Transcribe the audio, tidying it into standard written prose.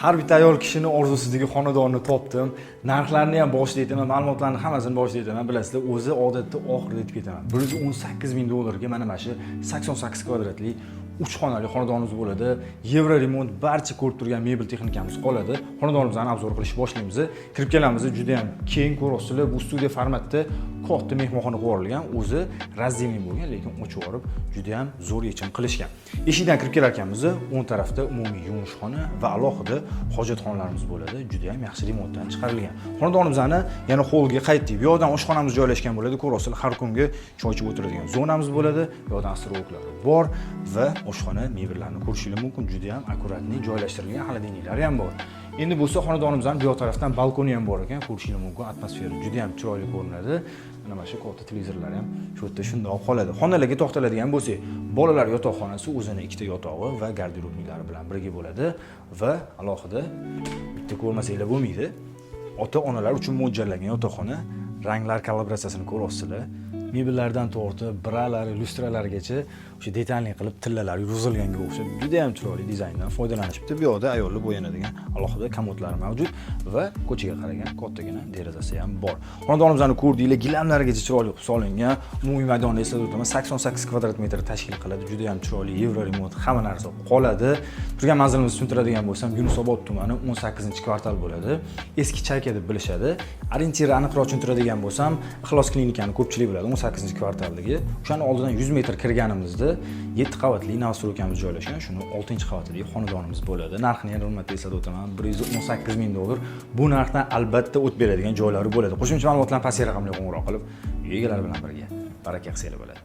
Har bitta ayol kishini orzusidagi xonadonni topdim. Narxlarni ham boshida aytaman, ma'lumotlarni hammasini boshida aytaman. Bilasizlar, o'zi odatda oxirida aytib ketaman. 118 ming dollarga mana shu 88 kvadratli 3 xonali xonadonimiz bo'ladi. Yevro remont, barcha ko'rib turgan mebel texnikamiz qoladi. Xonadonimizni обзор qilishni boshlaymiz. Kirib kelamiz, juda ham keng, ko'ryapsizlar, bu studiya formatda katta mehmonxona qilib yuborilgan. O'zi раздельный bo'lgan, lekin ochib yuborib, juda ham zo'r yechim qilishgan. Eshikdan kirib kelar ekanmiz, o'ng tarafda umumiy yuvinish-xona va alohida hojatxonalarimiz bo'ladi. Juda ham yaxshi remontdan chiqarilgan. Xonadonimizni yana holga qaytdik. Bu yoqdan oshxonamiz joylashgan bo'ladi. Ko'ryapsizlar, har kungi choy ichib o'tiradigan zonamiz bo'ladi. Bu yoqdan стиралка lari bor va oshxona mebellarini ko'rishingiz mumkin. Juda ham аккуратный joylashtirilgan, холодильник lari ham bor. Endi bo'lsa xonadonimizning bu yoq tarafdan balkoni ham bor ekan, ko'rishingiz mumkin. Atmosfera juda ham chiroyli ko'rinadi. Mana shu katta televizorlar ham shu yerda shundoq qoladi. Xonalarga to'xtaladigan bo'lsak, bolalar yotoqxonasi o'zini ikkita yotog'i va гардеробный lari bilan birga bo'ladi va alohida bitta ko'rmasanglar bo'lmaydi. Ota-onalar uchun mo'ljallangan yotoqxona, ranglar kollaboratsiyasini ko'ryapsizlar. Mebellardan tortib, bralari, lyustralargacha o'sha детальный qilib tillalar yurg'izilganga o'xshab juda ham chiroyli dizayndan foydalanishibdi. Bu yoqda ayollar bo'yanadigan alohida komodlar mavjud va ko'chaga qaragan kattagina derazasi ham bor. Xonadonimizni ko'rdinglar, gilamlargacha chiroyli qilib solingan. Umumiy maydonni eslatib o'taman, 88 kvadrat metr tashkil qiladi. Juda ham chiroyli yevro remont, hamma narsa qoladi. Turgan manzilimizni tushuntiradigan bo'lsam, Yunusobod tumani, 18-kvartal bo'ladi. Eski Chayka deb bilishadi. Ориентир aniqroq tushuntiradigan bo'lsam, Ixlos klinikani ko'pchilik biladi, 18-kvartaldagi. O'shani oldidan 100 metr kirganimizda 7 qavatli новостройка miz joylashgan. Shuni 6-qavatidagi xonadonimiz bo'ladi. Narxini yana bir marta eslatib o'taman, 118 ming dollar. Bu narxdan albatta o't beradigan joylari bo'ladi. Qo'shimcha ma'lumotlarni pastki raqamga qo'ng'iroq qilib, uy egalari bilan birga baraka qilsanglar bo'ladi.